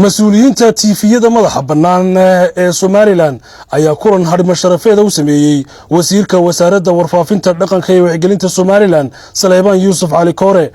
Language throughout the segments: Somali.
Mas-uuliyiinta TV-yada madaxa bannaan ee Somaliland ayaa kulan hadhimo sharafeeda u sameeyey wasiirka Wasaaradda Warfaafinta, Dhaqanka iyo Wacyigelinta Somaliland, Saleebaan Yuusuf Cali Koore.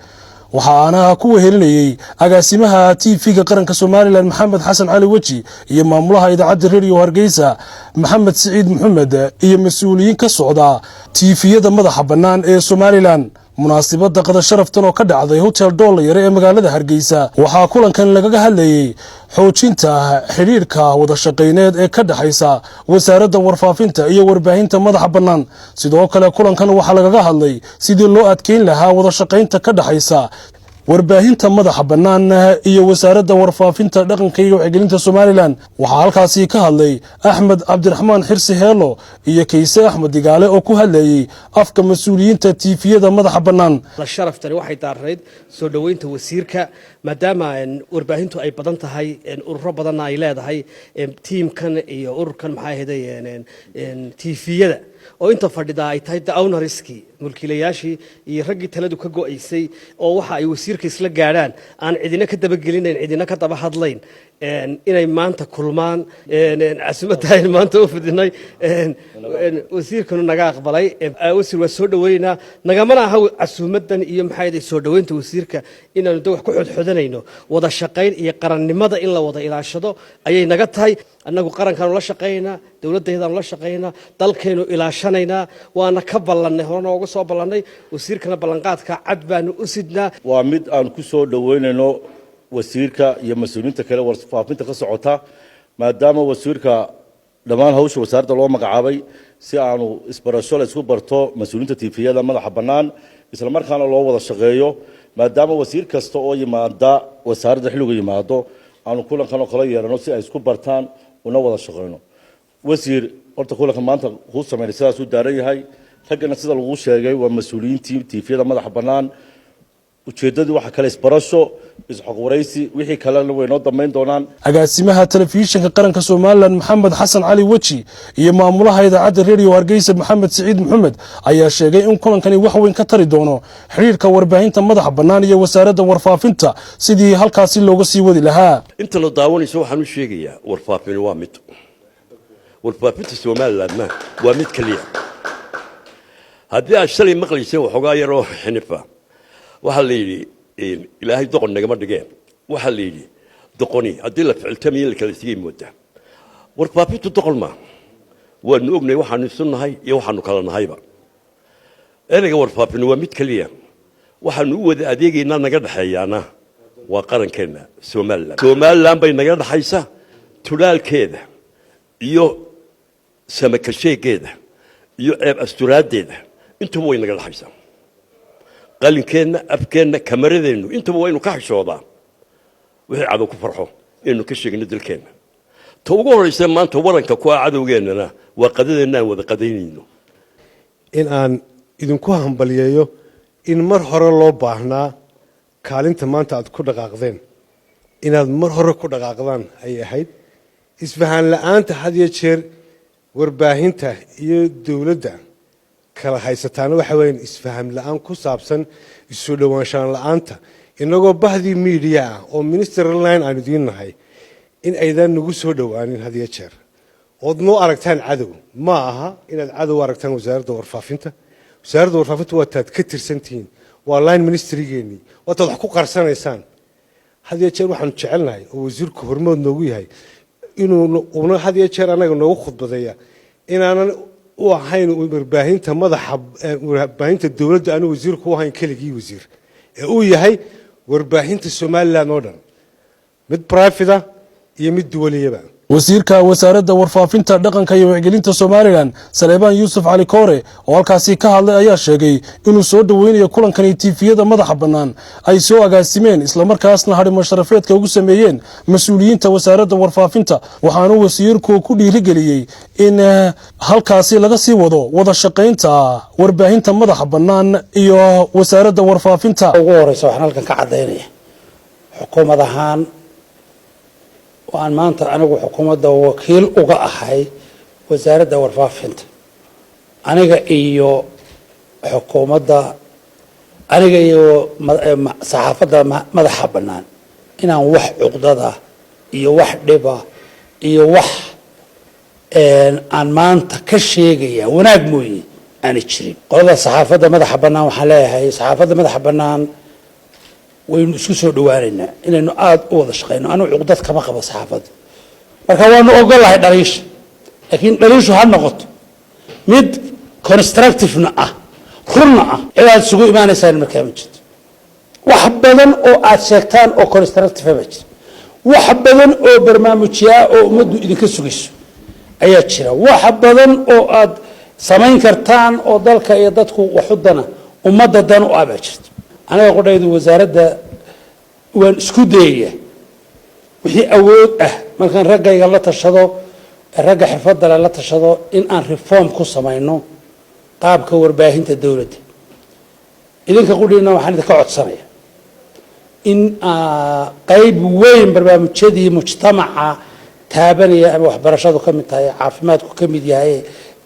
Waxaana ku wehelinayey agaasimaha TV-ga Qaranka Somaliland, Maxamed Xasan Cali Weji, iyo maamulaha idaacadda Rediyo Hargeysa, Maxamed Siciid Maxamed, iyo mas-uuliyiin ka socda TV-yada madaxa bannaan ee Somaliland. Munaasibadda qada sharaftan oo ka dhacday Hotel Doolayare ee magaalada Hargeysa, waxaa kulankan lagaga hadlayey xoojinta xidhiidhka wada shaqayneed ee ka dhexaysa Wasaaradda Warfaafinta iyo warbaahinta madaxa bannaan. Sidoo kale kulankan waxaa lagaga hadlay sidii loo adkeyn lahaa wada shaqaynta ka dhexaysa warbaahinta madaxa bannaan iyo Wasaaradda Warfaafinta, Dhaqanka iyo Wacyigelinta Somaliland. Waxaa halkaasi ka hadlay Axmed Cabdiraxmaan Xirsi Heelo iyo Kayse Axmed Digaale oo ku hadlayey afka mas-uuliyiinta TV-yada madaxa bannaan. Sharaftani waxay daarnayd soo dhoweynta wasiirka, maadaama warbaahintu ay badan tahay, ururo badanna ay leedahay. Tiimkan iyo ururkan, maxaa ahayday, TV-yada oo inta fadhidaa ay tahay the owners-kii, mulkiilayaashii iyo raggii taladu ka go'aysay, oo waxa ay wasiirka isla gaadhaan aan cidina ka dabagelinayn, cidina ka daba hadlayn, inay maanta kulmaan. Casuumadda aynu maanta u fidinay wasiirkanu naga aqbalay. Wasiir, waa soo dhoweynaa. Nagamana aha casuumaddan iyo, maxaa ahayday, soo dhoweynta wasiirka inaanu de wax ku xodxodanayno. Wada shaqayn iyo qarannimada in la wada ilaashado ayay naga tahay. Annagu qarankaanu la shaqaynaynaa, dowladdaydaanu la shaqaynaynaa, dalkaynu ilaashanaynaa. Waana ka ballannay, horena uga soo ballannay. Wasiirkana ballanqaadka cad baanu u sidnaa. Waa mid aan ku soo dhoweynayno wasiirka iyo mas-uuliyiinta kale warfaafinta ka socota, maadaama wasiirka dhammaan hawsha wasaaradda loo magacaabay, si aanu isbarasho la isku barto mas-uuliyiinta TV-yada madaxa bannaan, isla markaana loo wada shaqeeyo, maadaama wasiir kasta oo yimaada wasaaradda xilligu yimaado aanu kulankan oo kala yeelano si ay isku bartaan una wada shaqeyno. Wasiir, horta kulanka maanta kuu sameynay sidaasuu daaran yahay. Raggana sida lagu sheegay waa mas-uuliyiintii TV-yada madaxa bannaan. Ujeeddadii waxa kale isbarasho, isxogwaraysi, wixii kalena way noo dambayn doonaan. Agaasimaha Telefishinka Qaranka Somaliland, Maxamed Xasan Cali Weji, iyo maamulaha idaacadda Rediyo Hargeysa, Maxamed Siciid Maxamed, ayaa sheegay in kulankani wax weyn ka tari doono xidhiirka warbaahinta madaxa bannaan iyo Wasaaradda Warfaafinta, sidii halkaasi looga sii wadi lahaa. Inta la daawanayso waxaan u sheegayaa, warfaafin waa mid, warfaafinta Somalilandna waa mid keliya. Haddii aad shalay maqlayseen waxoogaa yaroo xinifa, waxaa la yidhi, Ilaahay doqon nagama dhigeen, waxaa la yidhi doqoni haddii la ficiltamayo la kala sigay moodaa. Warfaafintu doqon maa, waanu ognay waxaanu isu nahay iyo waxaanu kala nahayba. Ereyga warfaafin waa mid keliya. Waxaanu u wada adeegaynaa, naga dhexeeyaana waa qarankeenna Somaliland. Somaliland bay naga dhexaysa tulaalkeeda iyo samakasheegeeda iyo ceeb asturaaddeeda, intuba way naga dhexaysaa. Qalinkeenna, afkeenna, kamaradeennu, intuba waynu ka xishoodaa wixii cadow ku farxo inaynu ka sheegno dalkeenna. Ta ugu horraysa maanta waranka ku ah cadowgeennana waa qadadeenna aan wada qadaynayno. In aan idinku hambalyeeyo in mar hore loo baahnaa kaalinta maanta aad ku dhaqaaqdeen, inaad mar hore ku dhaqaaqdaan ayay ahayd. Isfahaan la-aanta had iyo jeer warbaahinta iyo dowladda kala haysataana waxa weeyaan isfaham la-aan ku saabsan isu dhowaanshaan la-aanta. Inagoo bahdii media ah oo minister line aanu idiin nahay, in aydan nagu soo dhowaanin had iyo jeer ood noo aragtaan cadow. Ma aha inaad cadow aragtaan Wasaaradda Warfaafinta. Wasaaradda Warfaafinta waa taad ka tirsantihiin, waa line ministry-geenii, waa taad wax ku qarsanaysaan. Had iyo jeer waxaanu jecelnahay oo wasiirku hormood noogu yahay inuu una had iyo jeer annaga noogu khudbadeeya inaanan u ahayn warbaahinta madaxa, warbaahinta dowladda aanu wasiirku u ahayn keligii wasiir, ee uu yahay warbaahinta Somaliland oo dhan, mid private ah iyo mid duwaliyaba. Wasiirka Wasaaradda Warfaafinta, Dhaqanka iyo Wacyigelinta Somaliland, Saleebaan Yuusuf Cali Koore, oo halkaasi ka hadlay, ayaa sheegay inuu soo dhoweynayo kulankani TV-yada madaxa bannaan ay soo agaasimeen, islamarkaasna hadhimo sharafeedka ugu sameeyeen mas-uuliyiinta Wasaaradda Warfaafinta. Waxaanu wasiirku ku dhiirigeliyey in halkaasi laga sii wado wada shaqaynta warbaahinta madaxa bannaan iyo Wasaaradda Warfaafinta. Ugu horeysa, waxaan halkan ka caddaynaya xukuumad ahaan waan maanta anigu xukuumadda wakiil uga ahay Wasaaradda Warfaafinta. Aniga iyo xukuumadda, aniga iyo saxaafadda madaxa bannaan, inaan wax cuqdada Iyo wax dhiba iyo wax aan maanta ka sheegaya wanaag mooye aana jirin. Qolada saxaafadda madaxa bannaan waxaan leeyahay, saxaafadda madaxa bannaan waynu isku soo dhawaanaynaa inaynu aada u wada shaqayno. Anigu cuqdad kama qabo saxaafadda, marka waanu ogolahay dhaliisha, laakiin dhaliishu ha noqoto mid constructive-na ah, runna ah. Cidaad isugu imaanaysaan markaa ma jirto. Wax badan oo aad sheegtaan oo constructive baa jira, wax badan oo barnaamijyaa oo ummaddu idinka sugayso ayaa jira, wax badan oo aad samayn kartaan oo dalka iyo dadku waxu dana, ummadda dan u ah baa jirta. Aniga qudhaydu wasaaradda waan isku dayaya wixii awood ah, markaan raggayga la tashado, ragga xirfadda le la tashado, in aan reform ku samayno qaabka warbaahinta dowladda. Idinka qudhiina waxaan idinka codsanaya in qayb weyn barnaamijyadii mujtamaca taabanaya, ama waxbarashadu ka mid tahay, caafimaadku ka mid yahay,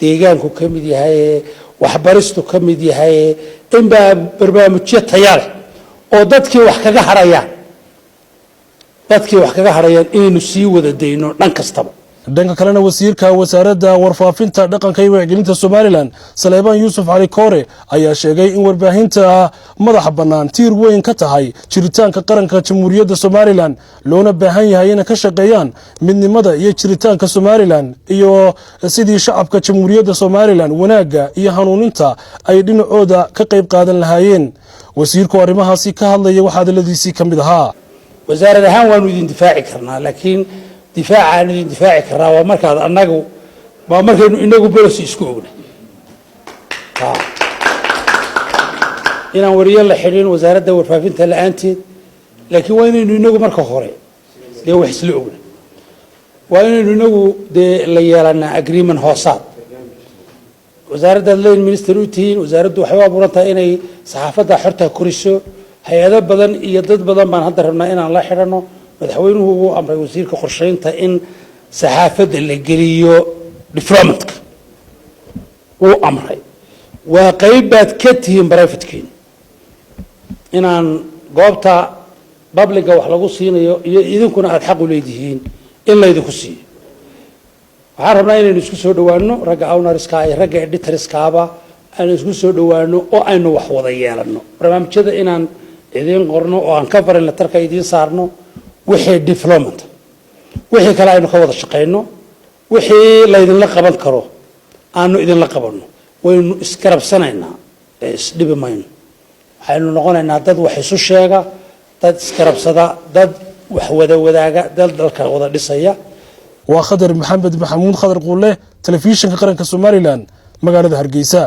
deegaanku ka mid yahay, waxbaristu ka mid yahay, in baa barnaamijyo taya leh oo dadkii wax kaga harayaan inaynu sii wada dayno dhan kastaba. Dhanka kalena, wasiirka wasaaradda warfaafinta, dhaqanka iyo wacyigelinta Somaliland, Saleebaan Yuusuf Cali Koore, ayaa sheegay in warbaahinta madaxa bannaan tiir weyn ka tahay jiritaanka qaranka Jamhuuriyadda Somaliland, loona baahan yahay inay ka shaqeeyaan midnimada iyo jiritaanka Somaliland iyo sidii shacabka Jamhuuriyadda Somaliland wanaagga iyo hanuuninta ay dhinacooda ka qayb qaadan lahaayeen. Wasiirku arrimahaasi ka hadlaya waxaa hadaladiisii ka mid ahaa: Wasaarad ahaan waanu idin difaaci karnaa, laakiin difaaca aanu idin difaaci karnaa waa markaad anagu, waa markaynu inagu policy isku ogna inaan wariyo la xidhin wasaaradda warfaafinta la-aanteed. Laakiin waa inaynu inagu marka hore dee wax isla ogna, waa inaynu inagu dee la yeelanaa agreement hoosaad. Wasaaraddaad line minister u tihiin, wasaaraddu waxay u abuuran tahay inay saxaafadda xorta koriso. Hay-ado badan iyo dad badan baan hadda rabnaa inaan la xidhano. Madaxweynuhu uu amray wasiirka qorsheynta in saxaafadda la geliyo developmentka, wuu amray. Waa qayb baad ka tihiin privatekiin inaan goobta publicga wax lagu siinayo iyo idinkuna aada xaq u leedihiin in laydinku siiyo. Waxaan rabnaa inaynu isku soo dhawaano, ragga ownerska iyo ragga editorskaaba aynu isku soo dhawaano oo aynu wax wada yeelano. Barnaamijyada inaan idiin qorno oo aan ka farin letterka idiin saarno, wixii development, wixii kale aynu ka wada shaqayno, wixii laydinla qaban karo aanu idinla qabanno. Waynu isgarabsanaynaa ee isdhibi mayno. Waxaynu noqonaynaa dad wax isu sheega, dad isgarabsada, dad wax wada wadaaga, dad dalka wada dhisaya. Waa Khadar Maxamed Maxamuud, Khadar Quule, Telefishinka Qaranka Somaliland, magaalada Hargeysa.